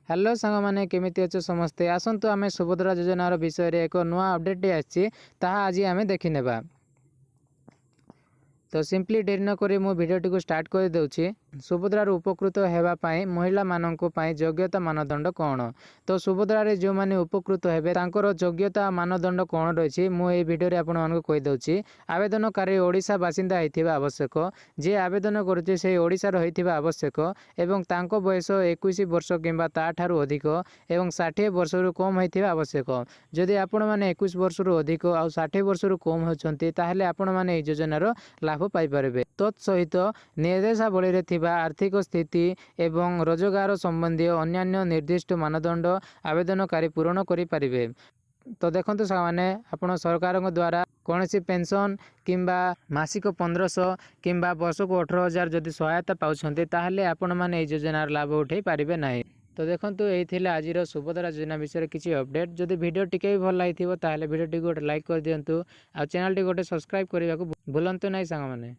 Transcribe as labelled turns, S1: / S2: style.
S1: Hello ସାଙ୍ଗମାନେ, କେମିତି ଅଛ ସମସ୍ତେ? ଆସନ୍ତୁ, ଆମେ ସୁଭଦ୍ରା ଯୋଜନାର ବିଷୟରେ ଏକ ନୂଆ ଅପଡ଼େଟ୍ଟି ଆସିଛି, ତାହା ଆଜି ଆମେ ଦେଖିନେବା। ତ ସିମ୍ପଲି ଡେରି ନକରି ମୁଁ ଭିଡ଼ିଓଟିକୁ ଷ୍ଟାର୍ଟ କରିଦେଉଛି। ସୁଭଦ୍ରାରୁ ଉପକୃତ ହେବା ପାଇଁ ମହିଳାମାନଙ୍କ ପାଇଁ ଯୋଗ୍ୟତା ମାନଦଣ୍ଡ କ'ଣ? ତ ସୁଭଦ୍ରାରେ ଯେଉଁମାନେ ଉପକୃତ ହେବେ, ତାଙ୍କର ଯୋଗ୍ୟତା ମାନଦଣ୍ଡ କ'ଣ ରହିଛି, ମୁଁ ଏହି ଭିଡ଼ିଓରେ ଆପଣମାନଙ୍କୁ କହିଦେଉଛି। ଆବେଦନକାରୀ ଓଡ଼ିଶା ବାସିନ୍ଦା ହେଇଥିବା ଆବଶ୍ୟକ। ଯିଏ ଆବେଦନ କରୁଛି, ସେ ଓଡ଼ିଶାର ହୋଇଥିବା ଆବଶ୍ୟକ ଏବଂ ତାଙ୍କ ବୟସ 21 ବର୍ଷ କିମ୍ବା ତା'ଠାରୁ ଅଧିକ ଏବଂ 60 ବର୍ଷରୁ କମ୍ ହୋଇଥିବା ଆବଶ୍ୟକ। ଯଦି ଆପଣମାନେ 21 ବର୍ଷରୁ ଅଧିକ ଆଉ 60 ବର୍ଷରୁ କମ୍ ହେଉଛନ୍ତି, ତାହେଲେ ଆପଣମାନେ ଏହି ଯୋଜନାର ଲାଭ ପାଇପାରିବେ। ତତ୍ ସହିତ ନିର୍ଦ୍ଦେଶାବଳୀରେ ଥିବା ଆର୍ଥିକ ସ୍ଥିତି ଏବଂ ରୋଜଗାର ସମ୍ବନ୍ଧୀୟ ଅନ୍ୟାନ୍ୟ ନିର୍ଦ୍ଦିଷ୍ଟ ମାନଦଣ୍ଡ ଆବେଦନକାରୀ ପୂରଣ କରିପାରିବେ। ତ ଦେଖନ୍ତୁ ସାଙ୍ଗମାନେ, ଆପଣ ସରକାରଙ୍କ ଦ୍ୱାରା କୌଣସି ପେନ୍ସନ୍ କିମ୍ବା ମାସିକ 1500 କିମ୍ବା ବର୍ଷକୁ 18,000 ଯଦି ସହାୟତା ପାଉଛନ୍ତି, ତାହେଲେ ଆପଣମାନେ ଏହି ଯୋଜନାର ଲାଭ ଉଠାଇ ପାରିବେ ନାହିଁ। ତ ଦେଖନ୍ତୁ, ଏଇ ଥିଲା ଆଜିର ସୁଭଦ୍ରା ଯୋଜନା ବିଷୟରେ କିଛି ଅପଡ଼େଟ୍। ଯଦି ଭିଡ଼ିଓ ଟିକେ ବି ଭଲ ଲାଗିଥିବ, ତାହେଲେ ଭିଡ଼ିଓଟିକୁ ଗୋଟେ ଲାଇକ୍ କରିଦିଅନ୍ତୁ ଆଉ ଚ୍ୟାନେଲଟି ଗୋଟେ ସବସ୍କ୍ରାଇବ୍ କରିବାକୁ ଭୁଲନ୍ତୁ ନାହିଁ ସାଙ୍ଗମାନେ।